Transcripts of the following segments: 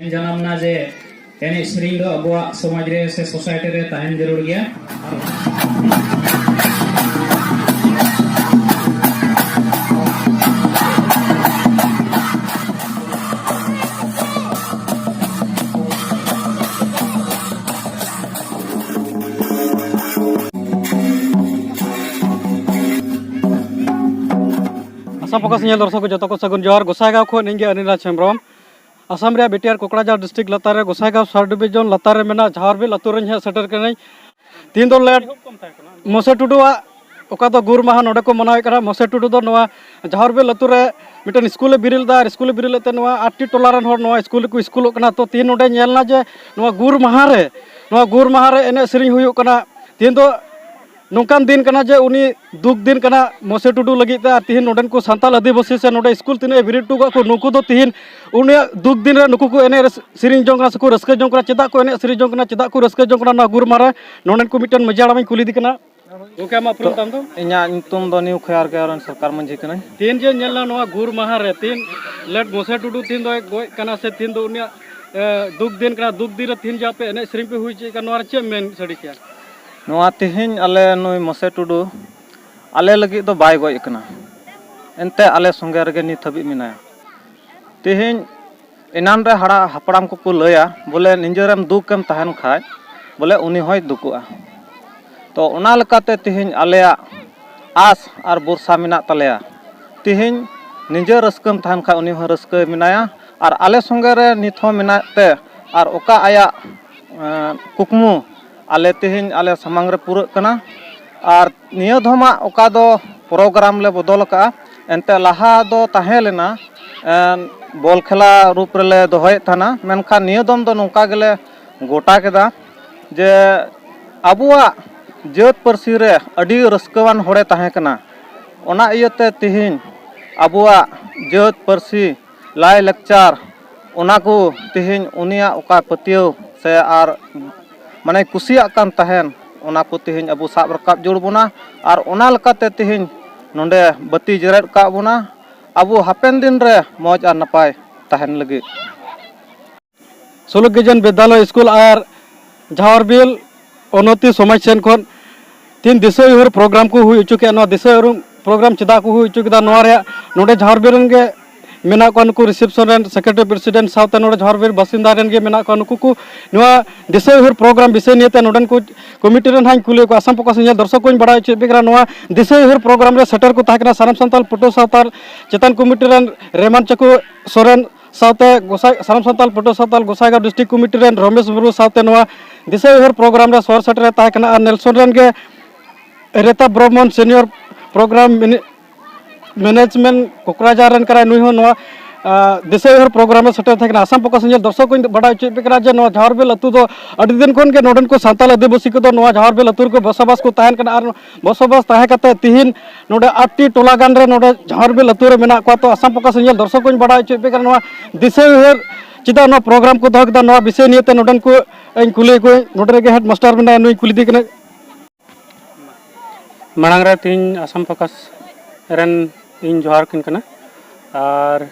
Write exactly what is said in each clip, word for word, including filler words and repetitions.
ᱡᱟᱱᱟᱢ ᱮᱱᱟ ᱡᱮ ᱮᱱᱮᱡ ᱥᱮᱨᱮᱧ ᱫᱚ ᱟᱵᱚᱣᱟᱜ ᱥᱚᱢᱟᱡᱽ ᱨᱮ ᱥᱮ ᱥᱳᱥᱟᱭᱴᱤ ᱨᱮ ᱛᱟᱦᱮᱱ ᱡᱟᱹᱨᱩᱲ ᱜᱮᱭᱟ᱾ ᱟᱥᱟ ᱯᱷᱳᱠᱟᱥ ᱧᱮᱞ ᱫᱚᱨᱥᱚᱠ ᱠᱚ ᱡᱚᱛᱚ ᱠᱚ ᱥᱟᱹᱜᱩᱱ ᱡᱚᱦᱟᱨ᱾ ᱜᱚᱥᱟᱭᱜᱟᱸᱣ ᱠᱷᱚᱱ ᱤᱧ ᱜᱮ ᱚᱱᱤᱞ ᱨᱟᱡᱽ ᱦᱮᱢᱵᱨᱚᱢ᱾ ᱟᱥᱟᱢ ᱨᱮᱭᱟᱜ ᱵᱤᱴᱤᱟᱨ ᱠᱚᱠᱲᱟᱡᱷᱟᱲ ᱰᱤᱥᱴᱨᱤᱠᱴ ᱞᱟᱛᱟᱨ ᱨᱮ ᱜᱚᱥᱟᱭᱜᱟᱸᱣ ᱥᱟᱵ ᱰᱤᱵᱤᱡᱚᱱ ᱞᱟᱛᱟᱨ ᱨᱮ ᱢᱮᱱᱟᱜ ᱡᱷᱟᱣᱨᱵᱤᱞ ᱟᱹᱛᱩ ᱨᱮᱧ ᱦᱮᱡ ᱥᱮᱴᱮᱨ ᱠᱟᱹᱱᱟᱹᱧ᱾ ᱛᱤᱦᱤᱧ ᱫᱚ ᱞᱮᱴ ᱢᱚᱥᱮ ᱴᱩᱰᱩᱣᱟᱜ ᱚᱠᱟ ᱫᱚ ᱜᱩᱨ ᱢᱟᱦᱟ ᱱᱚᱰᱮ ᱠᱚ ᱢᱟᱱᱟᱣᱮᱫ ᱠᱟᱱᱟ᱾ ᱢᱚᱥᱮ ᱴᱩᱰᱩ ᱫᱚ ᱱᱚᱣᱟ ᱡᱷᱟᱣᱨᱵᱤᱞ ᱟᱹᱛᱩ ᱨᱮ ᱢᱤᱫᱴᱮᱱ ᱥᱠᱩᱞᱮ ᱵᱮᱨᱮᱫ ᱞᱮᱫᱟ ᱟᱨ ᱥᱠᱩᱞᱮ ᱵᱮᱨᱮᱫ ᱞᱮᱫ ᱛᱮ ᱱᱚᱣᱟ ᱟᱴᱴᱤ ᱴᱚᱞᱟ ᱨᱮᱱ ᱦᱚᱲ ᱱᱚᱣᱟ ᱥᱠᱩᱞ ᱨᱮᱠᱚ ᱥᱠᱩᱞᱚᱜ ᱠᱟᱱᱟ᱾ ᱛᱚ ᱛᱤᱦᱤᱧ ᱱᱚᱰᱮ ᱧᱮᱞ ᱮᱱᱟ ᱡᱮ ᱱᱚᱣᱟ ᱜᱩᱨ ᱢᱟᱦᱟ ᱨᱮ, ᱱᱚᱣᱟ ᱜᱩᱨ ᱢᱟᱦᱟ ᱨᱮ ᱮᱱᱮᱡ ᱥᱮᱨᱮᱧ ᱦᱩᱭᱩᱜ ᱠᱟᱱᱟ᱾ ᱛᱤᱦᱤᱧ ᱫᱚ ᱱᱚᱝᱠᱟᱱ ᱫᱤᱱ ᱠᱟᱱᱟ ᱡᱮ ᱩᱱᱤ ᱫᱩᱠ ᱫᱤᱱ ᱠᱟᱱᱟ ᱢᱚᱥᱮ ᱴᱩᱰᱩ ᱞᱟᱹᱜᱤᱫ ᱛᱮ᱾ ᱟᱨ ᱛᱤᱦᱤᱧ ᱱᱚᱰᱮᱱ ᱠᱚ ᱥᱟᱱᱛᱟᱲ ᱟᱹᱫᱤᱵᱟᱹᱥᱤ ᱥᱮ ᱱᱚᱰᱮ ᱥᱠᱩᱞ ᱛᱤᱱᱟᱹᱜ ᱮ ᱵᱮᱨᱮᱫ ᱦᱚᱴᱚ ᱠᱟᱜ ᱠᱚ, ᱱᱩᱠᱩ ᱫᱚ ᱛᱤᱦᱤᱧ ᱩᱱᱤᱭᱟᱜ ᱫᱩᱠ ᱫᱤᱱ ᱨᱮ ᱱᱩᱠᱩ ᱠᱚ ᱮᱱᱮᱡ ᱨᱟᱹᱥ-, ᱥᱮᱨᱮᱧ ᱡᱚᱝ ᱠᱟᱱᱟ ᱥᱮᱠᱚ ᱨᱟᱹᱥᱠᱟᱹ ᱡᱚᱝ ᱠᱟᱱᱟ᱾ ᱪᱮᱫᱟᱜ ᱠᱚ ᱮᱱᱮᱡ ᱥᱮᱨᱮᱧ ᱡᱚᱝ ᱠᱟᱱᱟ, ᱪᱮᱫᱟᱜ ᱠᱚ ᱨᱟᱹᱥᱠᱟᱹ ᱡᱚᱝ ᱠᱟᱱᱟ, ᱱᱚᱣᱟ ᱜᱩᱨ ᱢᱟᱦᱟ ᱨᱮ ᱱᱚᱰᱮᱱ ᱠᱚ ᱢᱤᱫᱴᱮᱱ ᱢᱟᱹᱡᱷᱤ ᱦᱟᱲᱟᱢᱤᱧ ᱠᱩᱞᱤ ᱫᱮ ᱠᱟᱱᱟ᱾ ᱜᱚᱢᱠᱮ, ᱟᱢᱟᱜ ᱩᱯᱨᱩᱢ ᱛᱟᱢ ᱫᱚ? ᱤᱧᱟᱹᱜ ᱧᱩᱛᱩᱢ ᱫᱚ ᱱᱤᱭᱩ ᱠᱷᱚᱭᱟᱨ ᱜᱮ ᱟᱨ ᱥᱚᱨᱠᱟᱨ ᱢᱟᱹᱡᱷᱤ ᱠᱟᱹᱱᱟᱹᱧ᱾ ᱛᱤᱦᱤᱧ ᱡᱮ ᱧᱮᱞ ᱮᱱᱟ ᱱᱚᱣᱟ ᱜᱩᱨ ᱢᱟᱦᱟ ᱨᱮ, ᱛᱤᱦᱤᱧ ᱞᱮᱴ ᱢᱚᱥᱮ ᱴᱩᱰᱩ ᱛᱤᱦᱤᱧ ᱫᱚᱭ ᱜᱚᱡ ᱠᱟᱱᱟ ᱥᱮ ᱛᱤᱦᱤᱧ ᱫᱚ ᱩᱱᱤᱭᱟᱜ, ᱮ, ᱫᱩᱠ ᱫᱤᱱ ᱠᱟᱱᱟ, ᱫᱩᱠ ᱫᱤᱱ ᱨᱮ ᱛᱤᱦᱤᱧ ᱡᱮ ᱟᱯᱮ ᱮᱱᱮᱡ ᱥᱮᱨᱮᱧ ᱯᱮ ᱦᱩᱭ ᱦᱚᱪᱚᱭᱮᱫ ᱠᱟᱱᱟ, ᱱᱚᱣᱟ ᱨᱮ ᱪᱮᱫ ᱮᱢ ᱢᱮᱱ ᱥᱟᱰᱮ ᱠᱮᱭᱟ? ᱱᱚᱣᱟ ᱛᱤᱦᱤᱧ ᱟᱞᱮ ᱱᱩᱭ ᱢᱚᱥᱮ ᱴᱩᱰᱩ ᱟᱞᱮ ᱞᱟᱹᱜᱤᱫ ᱫᱚ ᱵᱟᱭ ᱜᱚᱡ ᱟᱠᱟᱱᱟ, ᱮᱱᱛᱮ ᱟᱞᱮ ᱥᱚᱸᱜᱮ ᱨᱮᱜᱮ ᱱᱤᱛ ᱦᱟᱹᱵᱤᱡ ᱢᱮᱱᱟᱭᱟ᱾ ᱛᱤᱦᱤᱧ ᱮᱱᱟᱱ ᱨᱮ ᱦᱟᱲᱟ-, ᱦᱟᱯᱲᱟᱢ ᱠᱚᱠᱚ ᱞᱟᱹᱭᱟ ᱵᱚᱞᱮ ᱱᱤᱡᱮᱨᱮᱢ ᱫᱩᱠᱮᱢ ᱛᱟᱦᱮᱱ ᱠᱷᱟᱡ ᱵᱚᱞᱮ ᱩᱱᱤ ᱦᱚᱸᱭ ᱫᱩᱠᱩᱜᱼᱟ᱾ ᱛᱚ ᱚᱱᱟ ᱞᱮᱠᱟᱛᱮ ᱛᱤᱦᱤᱧ ᱟᱞᱮᱭᱟᱜ ᱟᱥ ᱟᱨ ᱵᱷᱚᱨᱥᱟ ᱢᱮᱱᱟᱜ ᱛᱟᱞᱮᱭᱟ᱾ ᱛᱤᱦᱤᱧ ᱱᱤᱡᱮ ᱨᱟᱹᱥᱠᱟᱹᱢ ᱛᱟᱦᱮᱱ ᱠᱷᱟᱡ ᱩᱱᱤ ᱦᱚᱸ ᱨᱟᱹᱥᱠᱟᱹ ᱢᱮᱱᱟᱭᱟ ᱟᱨ ᱟᱞᱮ ᱥᱚᱸᱜᱮ ᱨᱮ ᱱᱤᱛ ᱦᱚᱸ ᱢᱮᱱᱟᱜ ᱛᱮ ᱟᱨ ᱚᱠᱟ ᱟᱭᱟᱜ, ᱮᱸ, ᱠᱩᱠᱢᱩ ᱟᱞᱮ ᱛᱤᱦᱤᱧ ᱟᱞᱮ ᱥᱟᱢᱟᱝ ᱨᱮ ᱯᱩᱨᱟᱹᱜ ᱠᱟᱱᱟ᱾ ᱟᱨ ᱱᱤᱭᱟᱹ ᱫᱷᱚᱢᱟᱜ ᱚᱠᱟ ᱫᱚ ᱯᱨᱳᱜᱨᱟᱢ ᱞᱮ ᱵᱚᱫᱚᱞ ᱟᱠᱟᱫᱼᱟ, ᱮᱱᱛᱮ ᱞᱟᱦᱟ ᱫᱚ ᱛᱟᱦᱮᱸ ᱞᱮᱱᱟ, ᱮᱸ, ᱵᱚᱞ ᱠᱷᱮᱞᱟ ᱨᱩᱯ ᱨᱮᱞᱮ ᱫᱚᱦᱚᱭᱮᱫ ᱛᱟᱦᱮᱱᱟ, ᱢᱮᱱᱠᱷᱟᱱ ᱱᱤᱭᱟᱹ ᱫᱚᱢ ᱫᱚ ᱱᱚᱝᱠᱟ ᱜᱮᱞᱮ ᱜᱚᱴᱟ ᱠᱮᱫᱟ ᱡᱮ ᱟᱵᱚᱣᱟᱜ ᱡᱟᱹᱛ ᱯᱟᱹᱨᱥᱤ ᱨᱮ ᱟᱹᱰᱤ ᱨᱟᱹᱥᱠᱟᱹᱣᱟᱱ ᱦᱚᱲᱮ ᱛᱟᱦᱮᱸ ᱠᱟᱱᱟ᱾ ᱚᱱᱟ ᱤᱭᱟᱹᱛᱮ ᱛᱤᱦᱤᱧ ᱟᱵᱚᱣᱟᱜ ᱡᱟᱹᱛ ᱯᱟᱹᱨᱥᱤ ᱞᱟᱭᱼᱞᱟᱠᱪᱟᱨ, ᱚᱱᱟ ᱠᱚ ᱛᱮᱦᱮᱧ ᱩᱱᱤᱭᱟᱜ ᱚᱠᱟ ᱯᱟᱹᱛᱭᱟᱹᱣ ᱥᱮ ᱟᱨ ᱢᱟᱱᱮ ᱠᱩᱥᱤᱭᱟᱜ ᱠᱟᱱ ᱛᱟᱦᱮᱱ, ᱚᱱᱟ ᱠᱚ ᱛᱮᱦᱮᱧ ᱟᱵᱚ ᱥᱟᱵ ᱨᱟᱠᱟᱵ ᱡᱟᱹᱨᱩᱲ ᱵᱚᱱᱟ᱾ ᱟᱨ ᱚᱱᱟ ᱞᱮᱠᱟᱛᱮ ᱛᱮᱦᱮᱧ ᱱᱚᱰᱮ ᱵᱟᱹᱛᱤ ᱡᱮᱨᱮᱫ ᱟᱠᱟᱫ ᱵᱚᱱᱟ, ᱟᱵᱚ ᱦᱟᱯᱮᱱ ᱫᱤᱱ ᱨᱮ ᱢᱚᱡᱽ ᱟᱨ ᱱᱟᱯᱟᱭ ᱛᱟᱦᱮᱱ ᱞᱟᱹᱜᱤᱫ᱾ ᱥᱩᱞᱩᱠ ᱜᱤᱡᱟᱱ ᱵᱤᱫᱽᱭᱟᱞᱚᱭ ᱥᱠᱩᱞ ᱟᱨ ᱡᱷᱟᱣᱟᱨᱵᱤᱞ ᱩᱱᱱᱚᱛᱤ ᱥᱚᱢᱟᱡᱽ ᱥᱮᱱ ᱠᱷᱚᱱ ᱛᱤᱱ ᱫᱤᱥᱟᱹ ᱩᱭᱦᱟᱹᱨ ᱯᱨᱳᱜᱨᱟᱢ ᱠᱚ ᱦᱩᱭ ᱦᱚᱪᱚ ᱠᱮᱫ, ᱱᱚᱣᱟ ᱫᱤᱥᱟᱹ ᱩᱭᱦᱟᱹᱨ ᱯᱨᱳᱜᱨᱟᱢ ᱪᱮᱫᱟᱜ ᱠᱚ ᱦᱩᱭ ᱦᱚᱪᱚ ᱠᱮᱫᱟ, ᱱᱚᱣᱟ ᱨᱮᱭᱟᱜ ᱱᱚᱰᱮ ᱡᱷᱟᱣᱟᱨᱵᱤᱞ ᱨᱮᱱ ᱜᱮ ᱢᱮᱱᱟᱜ ᱠᱚᱣᱟ, ᱱᱩᱠᱩ ᱨᱤᱥᱮᱯᱥᱚᱱ ᱨᱮᱱ ᱥᱮᱠᱨᱮᱴᱟᱨᱤ ᱯᱨᱮᱥᱤᱰᱮᱱᱴ ᱥᱟᱶᱛᱮ ᱱᱚᱰᱮ ᱡᱷᱟᱣᱟᱨᱵᱤᱞ ᱵᱟᱥᱤᱱᱫᱟ ᱨᱮᱱ ᱜᱮ ᱢᱮᱱᱟᱜ ᱠᱚᱣᱟ᱾ ᱱᱩᱠᱩ ᱠᱚ ᱱᱚᱣᱟ ᱫᱤᱥᱟᱹ ᱩᱭᱦᱟᱹᱨ ᱯᱨᱳᱜᱨᱟᱢ ᱵᱤᱥᱚᱭ ᱱᱤᱭᱮᱛᱮ ᱱᱚᱰᱮᱱ ᱠᱚ ᱠᱚᱢᱤᱴᱤ ᱨᱮᱱ ᱦᱟᱸᱜ ᱤᱧ ᱠᱩᱞᱤᱭᱮᱫ ᱠᱚᱣᱟ᱾ ᱟᱥᱟᱢ ᱯᱨᱚᱠᱟᱥ ᱧᱮᱞ ᱫᱚᱨᱥᱚᱠ ᱠᱚᱧ ᱵᱟᱲᱟᱭ ᱦᱚᱪᱚᱭᱮᱫ ᱯᱮ ᱠᱟᱱᱟ, ᱱᱚᱣᱟ ᱫᱤᱥᱟᱹ ᱩᱭᱦᱟᱹᱨ ᱯᱨᱳᱜᱨᱟᱢ ᱨᱮ ᱥᱮᱴᱮᱨ ᱠᱚ ᱛᱟᱦᱮᱸ ᱠᱟᱱᱟ ᱥᱟᱱᱟᱢ ᱥᱟᱱᱛᱟᱲ ᱯᱟᱹᱴᱷᱩᱣᱟᱹ ᱥᱟᱶᱛᱟ ᱪᱮᱛᱟᱱ ᱠᱚᱢᱤᱴᱤ ᱨᱮᱱ ᱨᱮᱢᱟᱱ ᱪᱟᱠᱩ ᱥᱚᱨᱮᱱ ᱥᱟᱶᱛᱮ ᱜᱚᱥᱟᱭ, ᱥᱟᱱᱟᱢ ᱥᱟᱱᱛᱟᱲ ᱯᱟᱹᱴᱷᱩᱣᱟᱹ ᱥᱟᱶᱛᱟ ᱜᱚᱥᱟᱭᱜᱟᱸᱣ ᱰᱤᱥᱴᱨᱤᱠᱴ ᱠᱚᱢᱤᱴᱤ ᱨᱮᱱ ᱨᱚᱢᱮᱥ ᱢᱩᱨᱢᱩ ᱥᱟᱶᱛᱮ ᱱᱚᱣᱟ ᱫᱤᱥᱟᱹ ᱩᱭᱦᱟᱹᱨ ᱯᱨᱳᱜᱨᱟᱢ ᱨᱮ ᱥᱚᱦᱚᱨ ᱥᱮᱴᱮᱨ ᱮ ᱛᱟᱦᱮᱸ ᱠᱟᱱᱟ᱾ ᱟᱨ ᱱᱮᱞᱥᱚᱱ ᱨᱮᱱ ᱜᱮ ᱨᱮᱛᱟ ᱵᱨᱚᱦᱢᱚᱱ ᱥᱤᱱᱤᱭᱚᱨ ᱯᱨᱳᱜᱨᱟᱢ ᱢᱮᱱᱮ-, ᱢᱮᱱᱮᱡᱽᱢᱮᱱᱴ ᱠᱚᱠᱨᱟᱡᱟᱨ ᱨᱮᱱ ᱠᱟᱱᱟᱭ, ᱱᱩᱭ ᱦᱚᱸ ᱱᱚᱣᱟ, ᱟ, ᱫᱤᱥᱟᱹ ᱩᱭᱦᱟᱹᱨ ᱯᱨᱳᱜᱨᱟᱢ ᱨᱮ ᱥᱮᱴᱮᱨ ᱛᱟᱦᱮᱸ ᱠᱟᱱᱟ᱾ ᱟᱥᱟᱢ ᱯᱨᱚᱠᱟᱥ ᱧᱮᱞ ᱫᱚᱨᱥᱚᱠ ᱠᱚᱧ ᱵᱟᱰᱟᱭ ᱦᱚᱪᱚᱭᱮᱫ ᱯᱮ ᱠᱟᱱᱟ ᱡᱮ ᱱᱚᱣᱟ ᱡᱷᱟᱣᱟᱨᱵᱤᱞ ᱟᱹᱛᱩ ᱫᱚ ᱟᱹᱰᱤ ᱫᱤᱱ ᱠᱷᱚᱱ ᱜᱮ ᱱᱚᱰᱮᱱ ᱠᱚ ᱥᱟᱱᱛᱟᱲ ᱟᱹᱫᱤᱵᱟᱹᱥᱤ ᱠᱚᱫᱚ ᱱᱚᱣᱟ ᱡᱷᱟᱣᱟᱨᱵᱤᱞ ᱟᱹᱛᱩ ᱨᱮᱠᱚ ᱵᱚᱥᱚᱵᱟᱥ ᱠᱚ ᱛᱟᱦᱮᱱ ᱠᱟᱱᱟ᱾ ᱟᱨ ᱵᱚᱥᱚᱵᱟᱥ ᱛᱟᱦᱮᱸ ᱠᱟᱛᱮ ᱛᱤᱦᱤᱧ ᱱᱚᱰᱮ ᱟᱴ ᱴᱤ ᱴᱚᱞᱟ ᱜᱟᱱ ᱨᱮ ᱱᱚᱰᱮ ᱡᱷᱟᱣᱟᱨᱵᱤᱞ ᱟᱹᱛᱩ ᱨᱮ ᱢᱮᱱᱟᱜ ᱠᱚᱣᱟ᱾ ᱛᱚ ᱟᱥᱟᱢ ᱯᱨᱚᱠᱟᱥ ᱧᱮᱞ ᱫᱚᱨᱥᱚᱠ ᱠᱚᱧ ᱵᱟᱰᱟᱭ ᱦᱚᱪᱚᱭᱮᱫ ᱯᱮ ᱠᱟᱱᱟ, ᱱᱚᱣᱟ ᱫᱤᱥᱟᱹ ᱩᱭᱦᱟᱹᱨ ᱪᱮᱫᱟᱜ ᱱᱚᱣᱟ ᱯᱨᱳᱜᱨᱟᱢ ᱠᱚ ᱫᱚᱦᱚ ᱠᱮᱫᱟ, ᱱᱚᱣᱟ ᱵᱤᱥᱚᱭ ᱱᱤᱭᱮᱛᱮ ᱱᱚᱰᱮᱱ ᱠᱚ ᱤᱧ ᱠᱩᱞᱤ ᱠᱚᱣᱟᱧ᱾ ᱱᱚᱰᱮ ᱨᱮᱜᱮ ᱦᱮᱰ ᱢᱟᱥᱴᱟᱨ ᱢᱮᱱᱟᱭᱟ, ᱱᱩᱭ ᱠᱩᱞᱤ ᱫᱮ ᱠᱟᱱᱟ᱾ ᱢᱟᱲᱟᱝ ᱨᱮ ᱛᱮᱦᱮᱧ ᱟᱥᱟᱢ ᱯᱨᱚᱠᱟᱥ ᱨᱮᱱ ᱤᱧ ᱡᱚᱦᱟᱨ ᱠᱤᱱ ᱠᱟᱱᱟ᱾ ᱟᱨ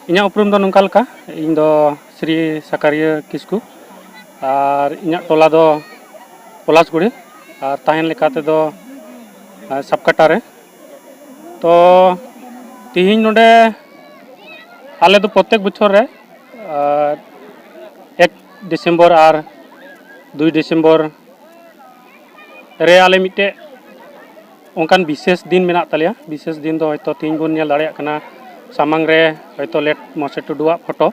ᱤᱧᱟᱹᱜ ᱩᱯᱨᱩᱢ ᱫᱚ ᱱᱚᱝᱠᱟ ᱞᱮᱠᱟ, ᱤᱧ ᱫᱚ ᱥᱨᱤ ᱥᱟᱠᱟᱨᱤᱭᱟᱹ ᱠᱤᱥᱠᱩ, ᱟᱨ ᱤᱧᱟᱹᱜ ᱴᱚᱞᱟ ᱫᱚ ᱯᱚᱞᱟᱥᱜᱩᱲᱤ, ᱟᱨ ᱛᱟᱦᱮᱱ ᱞᱮᱠᱟ ᱛᱮᱫᱚ, ᱟᱨ, ᱥᱟᱵᱠᱟᱴᱟ ᱨᱮ᱾ ᱛᱚ ᱛᱮᱦᱮᱧ ᱱᱚᱰᱮ ᱟᱞᱮ ᱫᱚ ᱯᱨᱚᱛᱮᱠ ᱵᱚᱪᱷᱚᱨ ᱨᱮ, ᱟᱨ, ᱮᱠ ᱰᱤᱥᱮᱢᱵᱚᱨ ᱟᱨ ᱫᱩᱭ ᱰᱤᱥᱮᱢᱵᱚᱨ ᱨᱮ ᱟᱞᱮ ᱢᱤᱫᱴᱮᱡ ᱚᱱᱠᱟᱱ ᱵᱤᱥᱮᱥ ᱫᱤᱱ ᱢᱮᱱᱟᱜ ᱛᱟᱞᱮᱭᱟ᱾ ᱵᱤᱥᱮᱥ ᱫᱤᱱ ᱫᱚ ᱦᱚᱭᱛᱳ ᱛᱮᱦᱮᱧ ᱵᱚᱱ ᱧᱮᱞ ᱫᱟᱲᱮᱭᱟᱜ ᱠᱟᱱᱟ ᱥᱟᱢᱟᱝ ᱨᱮ ᱦᱚᱭᱛᱳ ᱞᱮᱴ ᱢᱚᱥᱮ ᱴᱩᱰᱩᱣᱟᱜ ᱯᱷᱳᱴᱳ᱾